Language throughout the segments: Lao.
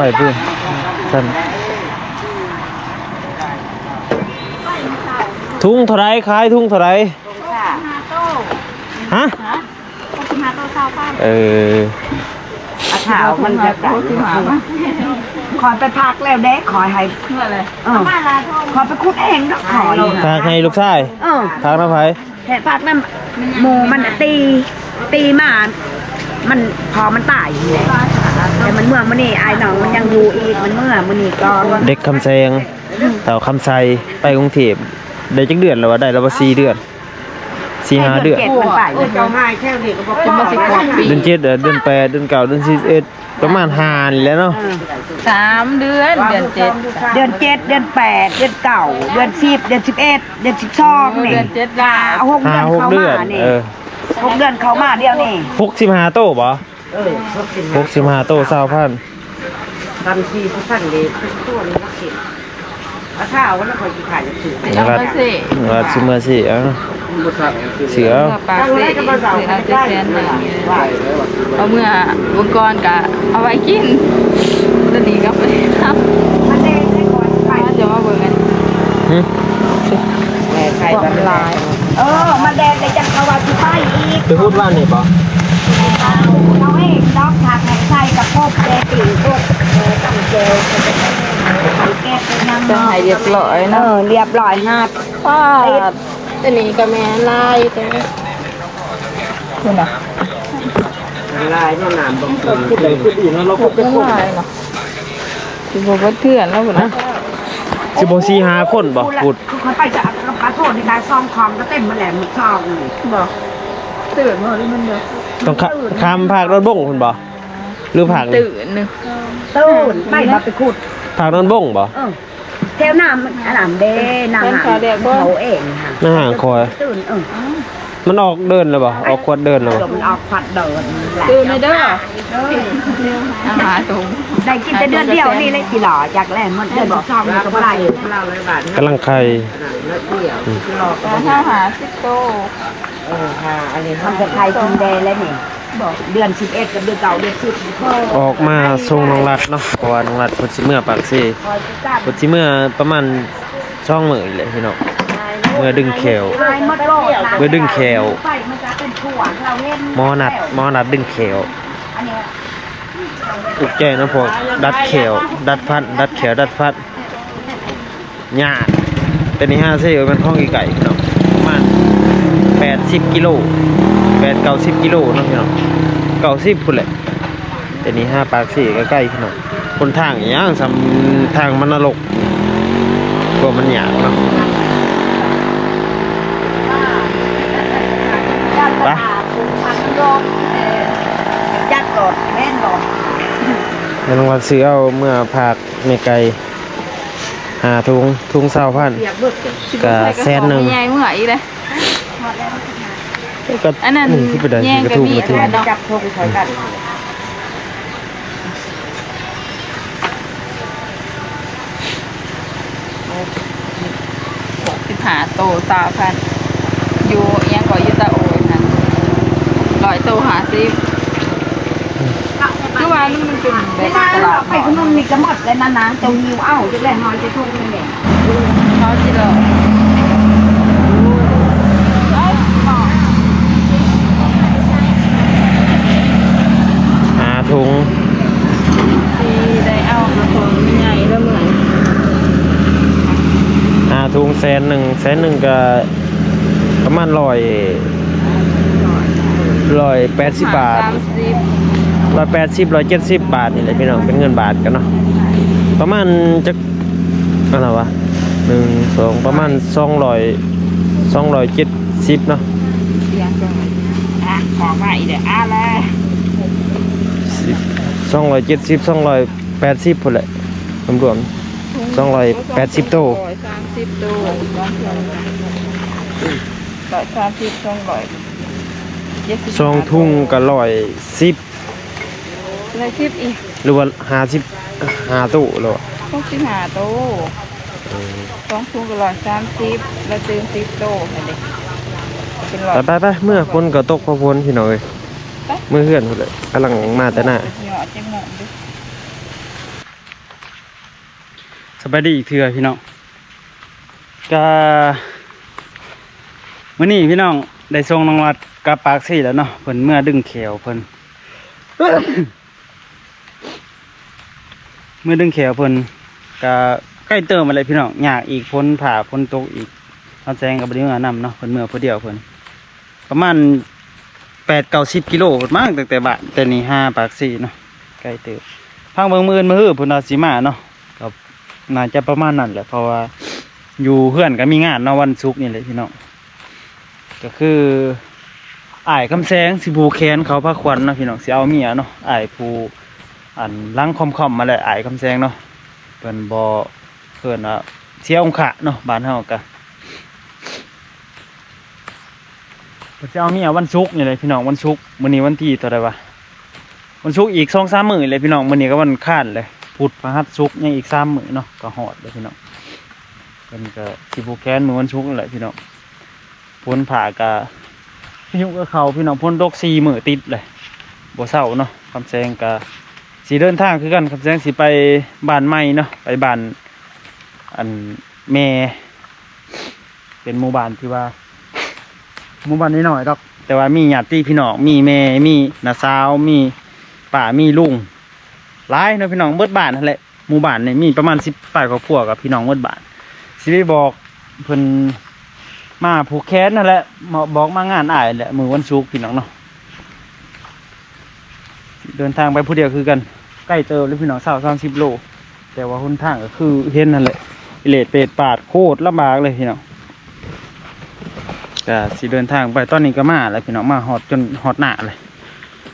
ໄປພຸ້ນຊັ້ນ. ທຸງເທົ່າໃດ? ຂາຍທຸງເທົ່າໃດ? ຫະ? ຫົກສິບຫ້າໂຕ ຊາວພັນ. ເອີ ອາ ຂາວມັນຈະກັນ. ຂ້ອຍໄປພັກແລ້ວເດ້ ຂ້ອຍໃຫ້ ເອີ ຂ້ອຍໄປຂຸດເອງດອກ ຂ້ອຍ ຝາກໃຫ້ລູກຊາຍ. ເອີ ຝາກນຳໃຜ? ແທ້ ຝາກນຳໝູ່ມັນ ຕີ ຕີມາ ມັນ ພໍ່ມັນຕາຍແຫຼະ ແຕ່ມັນເມືອມື້ນີ້ ອ້າຍນ້ອງມັນຍັງຢູ່ອີກ ມັນເມືອມື້ນີ້ກ່ອນ. ເດັກຄຳແສງ ເຖົ້າຄຳໄຊ ໄປກຸງເທບໄດ້ຈັກເດືອນແລ້ວວະ? ໄດ້ແລ້ວວ່າສີ່ເດືອນ ສີ່ຫ້າເດືອນ. ເດືອນເຈັດມັນໄປ ເຈົ້າຫາຍແຖວນີ້ກໍບໍ່ພໍ. ເດືອນເຈັດ ເດືອນແປດ ເດືອນເກົ້າ ເດືອນສິບເອັດ ປະມານຫ້ານີ້ແຫຼະເນາະ. ເອີ ສາມເດືອນ ເດືອນເຈັດ ເດືອນເຈັດ ເດືອນແປດ ເດືອນເກົ້າ ເດືອນສິບ ເດືອນສິບເອັດ ເດືອນສິບສອງນີ້ ເດືອນເຈັດ ຫ້າ ຫົກເດືອນເຂົ້າມານີ້. ເອີ ຫົກເດືອນເຂົ້າມາດຽວນີ້. ຫົກສິບຫ້າໂຕບໍ່? ເອີ ຫົກສິບຫ້າໂຕ ຊາວພັນ. ຕຳສີ່ພັນເດ ຕົວນີ້ລະເຈັດ. ອາ ຖ້າເອົາແລ້ວຂ້ອຍຊິຂາຍຈັ່ງຊີ້. ລາດ ລາດຊິເມືອຊິເອົາ ຊິເອົາ ເມືອປາກເຊ ຊິເອົາແຕ່ແສນໜຶ່ງ. ເອົາເມືອ ເມື່ອກ່ອນກະເອົາໄວ້ກິນ ຕອນນີ້ກະບໍ່ໄດ້ນຳ. ມາແດ່ໄດ້ກ່ອນໄປ ຈະມາເບິ່ງອັນ ຫຶ ແມ່ໄຂ່ ຄວາມຫຼາຍ. ເອີ ມາແດດແລ້ວຈັ່ງເຂົາວ່າຊິໄປອີກ. ໄປຂຸດວ່ານີ້ບໍ່? ເຮົາເອງດອກ ຖ້າໃຫ້ໃສ່ກະພົບແດ່ຕີກົດ ເອີ ຕັ້ງແຈວ ເກັບໄປນຳ ຈະໃຫ້ຮຽບຮ້ອຍເນາະ. ເອີ ຮຽບຮ້ອຍ ຫາ ປາດ ອັນນີ້ກະແມ່ນຫຼາຍແຕ່ ພຸ້ນນະ ຫຼາຍເນາະ ນ້ຳບໍ່ ກະຂຸດໄດ້ຂຸດອີກເນາະ ລາວກະໄປຂຸດຫຼາຍເນາະ. ຊິບໍ່ເບິດເທື່ອແລ້ວພຸ້ນນະ ຊິບໍ່ສີ່ຫ້າຄົນບໍ່? ຂຸດ ຂ້ອຍໄປຈະ ກະໂທດນີ້ກະສອງຄອງກະເຕັມໝົດແລ້ວ ມື້ສອງນີ້ບໍ່ ຕື່ນບໍ່ ຫຼືມັນບໍ່ ຕ້ອງຂ້າມພາກດອນບົງພຸ້ນບໍ່ ຫຼືພາກນີ້? ຕື່ນ ຕື່ນ ໄປບໍ່ໄປຂຸດ ພາກດອນບົງບໍ່? ເອີ ແຖວນ້ຳອັນນັ້ນເດ້ ນ້ຳຫາງເຂົາເອງຫັ້ນ ນ້ຳຫາງຄອຍ ຕື່ນ ເອີ ມັນອອກເດີ່ນແລ້ວບໍ່? ອອກຂວດເດີ່ນແລ້ວບໍ່? ມັນອອກຂວດເດີ່ນແຫຼະ ຕື່ນເດີ ເອີ ອາຫານຕົງ ໄດ້ກິນແຕ່ເດືອນດຽວນີ້ແຫຼະ ກິນຫຼາຍຈັກແລ້ວ ມັນເດືອນສອງນີ້ກະບໍ່ໄດ້ ກຳລັງໄຂ່ ອືມ ເຮົາຫາສິບໂຕ. ເອີ ຫາ ອັນນີ້ມັນກະໄຂ່ກິນແດ່ແລ້ວນີ້ ເດືອນສິບເອັດກັບເດືອນເກົ້າ ເດືອນສິບ ອອກມາສົ່ງນ້ອງລັດເນາະ ເພາະວ່ານ້ອງລັດເພິ່ນຊິເມືອປາກເຊ ເພິ່ນຊິເມືອປະມານ ສອງມື້ນີ້ແຫຼະພີ່ນ້ອງ ເມືອດຶງແຂ້ວ ເມືອດຶງແຂ້ວ ໝໍນັດ ໝໍນັດດຶງແຂ້ວ ອຸກໃຈນຳພວກດັດແຂ້ວ ດັດຟັນ ດັດແຂ້ວ ດັດຟັນ ຍາກ ແຕ່ນີ້ຫາເຊແມ່ນຂອງອີ່ໄກ່ພີ່ນ້ອງ ປະມານແປດສິບກິໂລ ແປດເກົ້າສິບກິໂລເນາະພີ່ນ້ອງ ເກົ້າສິບພຸ້ນແຫຼະ. ແຕ່ນີ້ຫາປາກເຊກະໄກພີ່ນ້ອງ ຫົນທາງອີ່ຫຍັງສ່ຳທາງມັນນະລົກ ກວ່າມັນຍາກເນາະ ໄປ ຈັກໂລດ ແມ່ນໂລດ ແມ່ນວ່າຊື້ເອົາເມືອຝາກແມ່ໄກ່ ຫ້າຖົງ ຖົງຊາວພັນ ກະແສນໜຶ່ງ ໃຫຍ່ເມືອອີກເດ້ ກະ ອັນນັ້ນ ນີ້ຊິໄປໄດ້ ແຍງກະມີ ກະທຸກ ກະທຸກ ຈັບຖົງໃສ່ກັນ ຫົກສິບຫ້າໂຕ ຊາວພັນ ຢູ່ອີ່ຫຍັງເກາະ ຢູ່ຕາໂອຫັ້ນ ຮ້ອຍໂຕຫ້າສິບ. ຄືວ່າມັນເປັນແບບຕະຫຼາດ ໄປຂະໜົມນີ້ກະໝົດແລ້ວນະນາງ ເຈົ້າຫິວເອົາຢູ່ແລ້ວ ເຮົາຈະທຸກນີ້ແຫຼະ ເຮົາຊິລອງ ຫ້າຖົງ ຊິໄດ້ເອົາ ຫ້າຖົງໃຫຍ່ເດີເມື່ອຍ ຫ້າຖົງແສນໜຶ່ງ ແສນໜຶ່ງກະ ປະມານຮ້ອຍ ຮ້ອຍແປດສິບບາດ ຮ້ອຍແປດສິບ ຮ້ອຍເຈັດສິບບາດນີ້ແຫຼະພີ່ນ້ອງ ເປັນເງິນບາດກັນເນາະ ປະມານຈັກ ອັນລະວະ ໜຶ່ງ ສອງ ປະມານສອງຮ້ອຍ ສອງຮ້ອຍເຈັດສິບເນາະ ອອກມາອີກແລ້ວ ອາລະ ສອງຮ້ອຍເຈັດສິບ ສອງຮ້ອຍແປດສິບພຸ້ນແຫຼະ ລວມໆ ສອງຮ້ອຍແປດສິບໂຕ ສາມສິບໂຕ ສອງຖົງ ຮ້ອຍສາມສິບ ສອງຮ້ອຍເຈັດສິບ ສອງຖົງກະຮ້ອຍສິບ ຮ້ອຍສິບອີກ ຫຼືວ່າຫ້າສິບຫ້າໂຕແລ້ວ ຫົກສິບຫ້າໂຕ ເອີ ສອງຖົງກະຮ້ອຍສາມສິບ ແລ້ວຕື່ມສິບໂຕຫັ້ນເດ ເປັນຮ້ອຍ ໄປໆໆ ເມືອ ຝົນກະຕົກ ພໍຝົນພີ່ນ້ອງເອີຍ ໄປ ເມືອເຮືອນພຸ້ນແຫຼະ ກຳລັງມາແຕ່ໜ້າ ເຫາະຈັກໝ້ອງເດີ. ສະບາຍດີອີກເທື່ອພີ່ນ້ອງ ກະມື້ນີ້ພີ່ນ້ອງໄດ້ສົ່ງນ້ອງລັດກັບປາກເຊແລ້ວເນາະ ເພິ່ນເມືອດຶງແຂ້ວເພິ່ນ ເມືອດຶງແຂ້ວເພິ່ນ ກະໄກເຕີບຫັ້ນແຫຼະພີ່ນ້ອງ ຍາກອີກ ຝົນຟ້າຝົນຕົກອີກ ເຮົາແຊງກໍບໍ່ໄດ້ເມືອນຳເນາະ ເພິ່ນເມືອຜູ້ດຽວເພິ່ນ ປະມານແປດເກົ້າສິບກິໂລພຸ້ນມັ້ງ ຕັ້ງແຕ່ບ້ານ ແຕ່ນີ້ຫາປາກເຊເນາະ ໄກເຕີບ ຟັງເບິ່ງມື້ອື່ນມື້ຮືເພິ່ນວ່າຊິມາເນາະ ກໍໜ້າຈະປະມານນັ້ນແຫຼະ ເພາະວ່າຢູ່ເຮືອນກໍມີງານເນາະ ວັນສຸກນີ້ແຫຼະພີ່ນ້ອງ ກໍຄືອ້າຍຄຳແສງຊິຜູກແຂນເຂົາພາຂວັນເນາະພີ່ນ້ອງ ຊິເອົາເມຍເນາະ ອ້າຍຜູ້ອັນຫຼັງຄ່ອມໆມາແຫຼະ ອ້າຍຄຳແສງເນາະ ເພິ່ນບໍ່ ເອີ້ນວ່າເສຍອົງຄະເນາະ ບ້ານເຮົາກະ ເພິ່ນຊິເອົາເມຍວັນສຸກນີ້ແຫຼະພີ່ນ້ອງ ວັນສຸກ ມື້ນີ້ວັນທີເທົ່າໃດວະ ວັນສຸກອີກສອງສາມມື້ແຫຼະພີ່ນ້ອງ ມື້ນີ້ກໍວັນອັງຄານແຫຼະ ພຸດ ພະຫັດ ສຸກ ຍັງອີກສາມມື້ເນາະ ກໍຮອດແລ້ວພີ່ນ້ອງ ເພິ່ນກໍຊິຜູກແຂນມື້ວັນສຸກນັ້ນແຫຼະພີ່ນ້ອງ ຝົນຟ້າກະພາຍຸກໍເຂົ້າພີ່ນ້ອງ ຝົນຕົກສີ່ມື້ຕິດເລີຍ ບໍ່ເຊົາເນາະ ຄຳແສງກະຊິເດີນທາງຄືກັນ ຄຳແສງຊິໄປບ້ານໃໝ່ເນາະ ໄປບ້ານອັນແມ່ ເປັນໝູ່ບ້ານທີ່ວ່າ ໝູ່ບ້ານນ້ອຍໆດອກ ແຕ່ວ່າມີຍາດຕິພີ່ນ້ອງ ມີແມ່ ມີນ້າສາວ ມີປ້າ ມີລຸງ ຫຼາຍເນາະພີ່ນ້ອງ ເບິດບ້ານຫັ້ນແຫຼະ ໝູ່ບ້ານນີ້ມີປະມານສິບປາຍຄອບຄົວ ກັບພີ່ນ້ອງເບິດບ້ານ ຊິໄປບອກເພິ່ນມາຜູກແຂນຫັ້ນແຫຼະ ມາບອກມາງານອ້າຍແຫຼະ ມື້ວັນສຸກພີ່ນ້ອງເນາະ ເດີນທາງໄປຜູ້ດຽວຄືກັນ ໄກເຕີບເລີຍພີ່ນ້ອງ ຊາວ ສາມສິບໂລ ແຕ່ວ່າຫົນທາງກໍຄືເຫັນຫັ້ນແຫຼະ ອີເລດເປດປາດ ໂຄດລຳບາກເລີຍພີ່ນ້ອງ ກໍຊິເດີນທາງໄປ ຕອນນີ້ກໍມາແລ້ວພີ່ນ້ອງ ມາຮອດຈົນຮອດໜ້າເລີຍ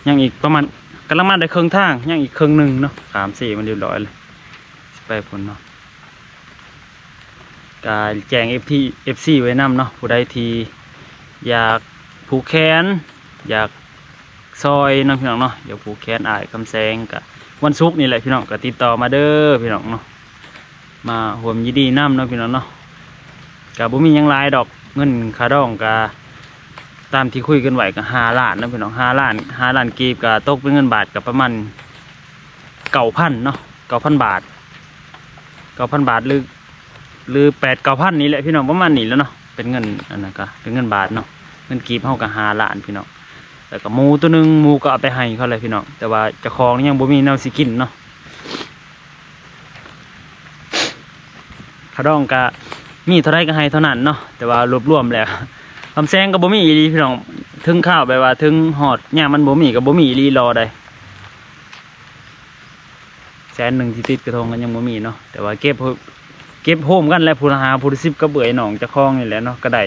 ຍັງອີກປະມານ ກຳລັງມາໄດ້ເຄິ່ງທາງ ຍັງອີກເຄິ່ງໜຶ່ງເນາະ ຂ້າມເຊມາຮຽບຮ້ອຍແລ້ວ ຊິໄປພຸ້ນເນາະ ກະແຈ້ງເອັຟຊີ ເອັຟຊີໄວ້ນຳເນາະ ຜູ້ໃດທີ່ຢາກຜູກແຂນ ຢາກຊ່ອຍເນາະພີ່ນ້ອງເນາະ ຢາກຜູກແຂນອ້າຍຄຳແສງ ກະວັນສຸກນີ້ແຫຼະພີ່ນ້ອງ ກະຕິດຕໍ່ມາເດີພີ່ນ້ອງເນາະ ມາຮ່ວມຍິນດີນຳເນາະພີ່ນ້ອງເນາະ ກະບໍ່ມີຫຍັງຫຼາຍດອກ ເງິນຄ່າດອງກະຕາມທີ່ຄຸຍກັນໄວ້ກະຫ້າລ້ານເນາະພີ່ນ້ອງ ຫ້າລ້ານ ຫ້າລ້ານກີບ ກະຕົກເປັນເງິນບາດກະປະມານເກົ້າພັນເນາະ ເກົ້າພັນບາດ ເກົ້າພັນບາດ ຫຼື ຫຼືແປດເກົ້າພັນນີ້ແຫຼະພີ່ນ້ອງ ປະມານນີ້ແຫຼະເນາະ ເປັນເງິນອັນນັ້ນກະເປັນເງິນບາດເນາະ ເງິນກີບເຮົາກະຫ້າລ້ານພີ່ນ້ອງ ແລ້ວກະໝູຕົວໜຶ່ງ ໝູກໍເອົາໄປໃຫ້ເຂົາແຫຼະພີ່ນ້ອງ ແຕ່ວ່າເຈົ້າຂອງຍັງບໍ່ມີແນວຊິກິນເນາະ ຄ່າດອງກະມີເທົ່າໃດກໍໃຫ້ເທົ່ານັ້ນເນາະ ແຕ່ວ່າລວບລວມແລ້ວ ຄຳແສງກໍບໍ່ມີອີ່ຫຼີພີ່ນ້ອງ ເຖິງຄາວແບບວ່າເຖິງຮອດຍາມມັນບໍ່ມີກໍບໍ່ມີອີ່ຫຼີ ລໍໄດ້ ແສນໜຶ່ງທີ່ຕິດກະທົງກໍຍັງບໍ່ມີເນາະ ແຕ່ວ່າເກັບ ເກັບໂຮມກັນແຫຼະ ຜູ້ລະຫ້າ ຜູ້ລະສິບ ກັບເອື້ອຍນ້ອງເຈົ້າຂອງນີ້ແຫຼະເນາະ ກໍໄດ້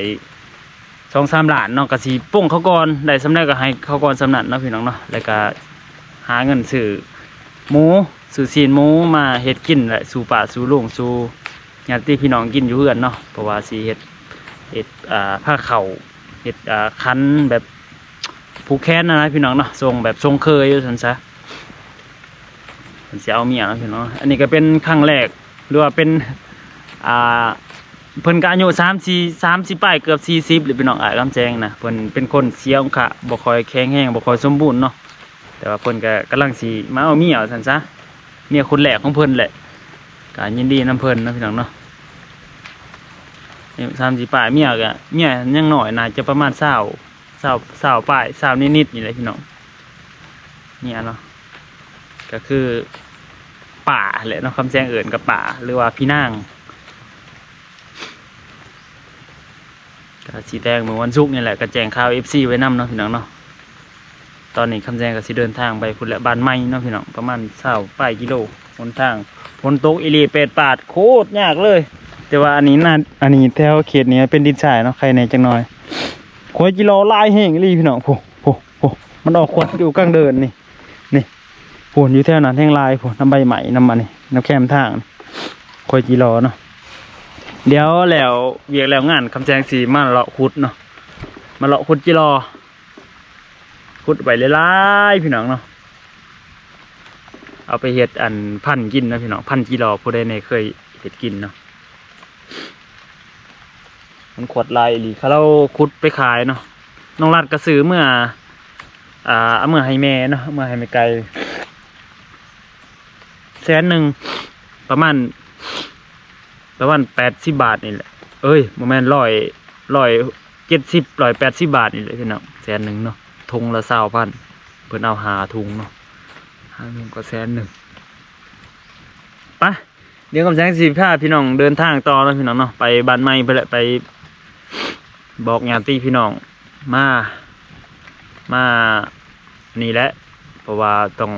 ສອງສາມລ້ານເນາະ ກໍຊິປົງເຂົາກ່ອນ ໄດ້ສ່ຳໃດກໍໃຫ້ເຂົາກ່ອນສ່ຳນັ້ນເນາະພີ່ນ້ອງເນາະ ແລ້ວກໍຫາເງິນຊື້ໝູ ຊື້ຊີ້ນໝູມາເຮັດກິນແຫຼະ ສູ່ປ້າສູ່ລຸງສູ່ຍາດຕິພີ່ນ້ອງກິນຢູ່ເຮືອນເນາະ ເພາະວ່າຊິເຮັດ ເຮັດ ອ່າ ພາເຂົ້າ ເຮັດ ອ່າ ຂັນແບບຜູກແຂນຫັ້ນນະພີ່ນ້ອງເນາະ ຊົງແບບຊົງເຄີຍວ່າຊັ້ນຊະ ເພິ່ນຊິເອົາເມຍເນາະພີ່ນ້ອງ ອັນນີ້ກໍເປັນຄັ້ງແລກ ຫຼືວ່າເປັນ ອ່າ ເພິ່ນກໍອາຍຸສາມສິບ ສາມສິບປາຍ ເກືອບສີ່ສິບແລ້ວພີ່ນ້ອງ ອ້າຍຄຳແສງນະ ເພິ່ນເປັນຄົນເສຍອົງຄະ ບໍ່ຄ່ອຍແຂງແຮງ ບໍ່ຄ່ອຍສົມບູນເນາະ ແຕ່ວ່າເພິ່ນກໍກຳລັງຊິມາເອົາເມຍວ່າຊັ້ນຊະ ເມຍຄົນແລກຂອງເພິ່ນແຫຼະ ກໍຍິນດີນຳເພິ່ນເນາະພີ່ນ້ອງເນາະ ອາຍຸສາມສິບປາຍ ເມຍກໍ ເມຍຍັງນ້ອຍ ໜ້າຈະປະມານຊາວ ຊາວ ຊາວປາຍ ຊາວນິດໆນີ້ແຫຼະພີ່ນ້ອງ ເມຍເນາະ ກໍຄືປ້າແຫຼະເນາະ ຄຳແສງເອີ້ນກໍປ້າ ຫຼືວ່າພີ່ນາງ ກໍຊິແຕ່ງມື້ວັນສຸກນີ້ແຫຼະ ກໍແຈ້ງຂ່າວເອັຟຊີໄວ້ນຳເນາະພີ່ນ້ອງເນາະ ຕອນນີ້ຄຳແສງກໍຊິເດີນທາງໄປພຸ້ນແຫຼະ ບ້ານໃໝ່ເນາະພີ່ນ້ອງ ປະມານຊາວປາຍກິໂລ ຫົນທາງຝົນຕົກອີ່ຫຼີ ແປດປາດ ໂຄດຍາກເລີຍ ແຕ່ວ່າອັນນີ້ນະ ອັນນີ້ແຖວເຂດນີ້ເປັນດິນຊາຍເນາະ ໄຄແດ່ຈັກໜ່ອຍ ຂ້ອຍຈິລໍຫຼາຍແຮງອີ່ຫຼີພີ່ນ້ອງ ໂພ ໂພ ໂພ ມັນອອກຂວັນຢູ່ກາງເດີ່ນນີ້ ນີ້ ພຸ້ນ ຢູ່ແຖວນັ້ນແຮງຫຼາຍພຸ້ນ ນຳໃບໄມ້ ນຳອັນນີ້ ນຳແຄມທາງ ຂ້ອຍຈິລໍເນາະ ດຽວແລ້ວວຽກແລ້ວງານ ຄຳແສງຊິມາເລາະຂຸດເນາະ ມາເລາະຂຸດຈິລໍ ຂຸດໄວ້ຫຼາຍໆ ພີ່ນ້ອງເນາະ ເອົາໄປເຮັດອັນພັນກິນເນາະພີ່ນ້ອງ ພັນຈິລໍ ຜູ້ໃດແດ່ເຄີຍເຮັດກິນເນາະ ມັນຂວດຫຼາຍອີ່ຫຼີ ເຂົາເຈົ້າຂຸດໄປຂາຍເນາະ ນ້ອງລັດກໍຊື້ເມືອ ອ່າ ເອົາເມືອໃຫ້ແມ່ເນາະ ເອົາເມືອໃຫ້ແມ່ໄກ່ ແສນໜຶ່ງ ປະມານ ປະມານແປດສິບບາດນີ້ແຫຼະ ເອີຍ ບໍ່ແມ່ນ ຮ້ອຍ ຮ້ອຍເຈັດສິບ ຮ້ອຍແປດສິບບາດນີ້ແຫຼະພີ່ນ້ອງ ແສນໜຶ່ງເນາະ ຖົງລະຊາວພັນ ເພິ່ນເອົາຫ້າຖົງເນາະ ຫ້າຖົງກໍແສນໜຶ່ງ ໄປ ດຽວຄຳແສງຊິພາພີ່ນ້ອງເດີນທາງຕໍ່ເນາະ ພີ່ນ້ອງເນາະ ໄປບ້ານໃໝ່ພຸ້ນແຫຼະ ໄປບອກຍາດຕິພີ່ນ້ອງ ມາ ມານີ້ແຫຼະ ເພາະວ່າຕ້ອງ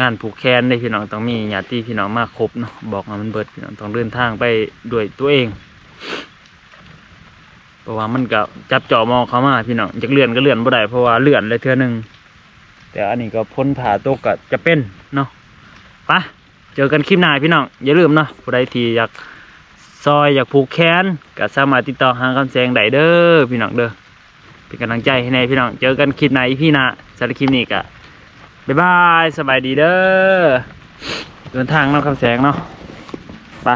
ງານຜູກແຂນເດ້ພີ່ນ້ອງ ຕ້ອງມີຍາດຕິພີ່ນ້ອງມາຄົບເນາະ ບອກໃຫ້ມັນເບິດພີ່ນ້ອງ ຕ້ອງເດີນທາງໄປດ້ວຍຕົວເອງ ເພາະວ່າມັນກໍຈັບຈໍ່ມອງເຂົ້າມາພີ່ນ້ອງ ຢາກເລື່ອນກໍເລື່ອນບໍ່ໄດ້ ເພາະວ່າເລື່ອນແລ້ວເທື່ອໜຶ່ງ ແຕ່ອັນນີ້ກໍຝົນຟ້າຕົກກໍຈະເປັນເນາະ ໄປ ເຈີກັນຄລິບໜ້າພີ່ນ້ອງ ຢ່າລືມເນາະ ຜູ້ໃດທີ່ຢາກຊ່ອຍ ຢາກຜູກແຂນ ກໍສາມາດຕິດຕໍ່ຫາຄຳແສງໄດ້ເດີພີ່ນ້ອງເດີ ເປັນກຳລັງໃຈໃຫ້ແດ່ພີ່ນ້ອງ ເຈີກັນຄລິບໜ້າ ອີພີ ໜ້າ ສຳລັບຄລິບນີ້ກໍບາຍບາຍ ສະບາຍດີເດີ ເດີນທາງນຳຄຳແສງເນາະ ໄປ.